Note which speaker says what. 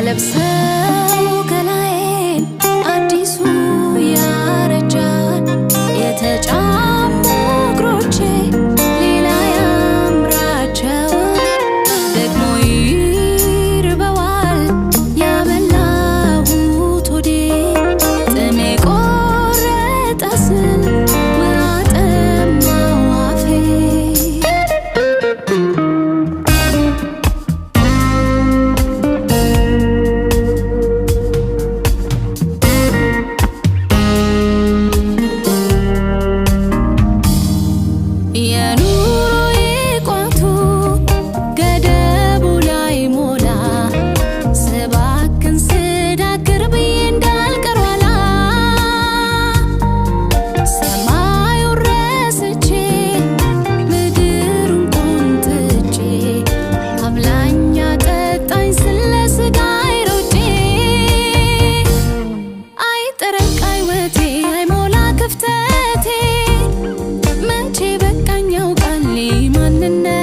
Speaker 1: ሳለብሰው ገላዬን አዲሱ ያረጃል፣ የተጫሙ እግሮቼ ሌላ ያምራቸዋል፣ ደግሞ ይርበዋል ያበላሁት ሆዴ። ጥሜ ቆረጠ ስል ውሃ ጠማው አፌ። የኑሮዬ ቋቱ ገደቡ ላይ ሞላ፣ ስባክን ስዳክር ብዬ እንዳልቀር ኋላ፣ ሰማዩን ረስቼ ምድሩን ቆንጥጬ፣ አብላኝ አጠጣኝ ስል ለስጋዬ ሮጬ፣ አይጠረቃ ሕይወቴ አይሞላ ክፍተቴ፣ መቼ በቃኝ ያውቃል ማንነቴ።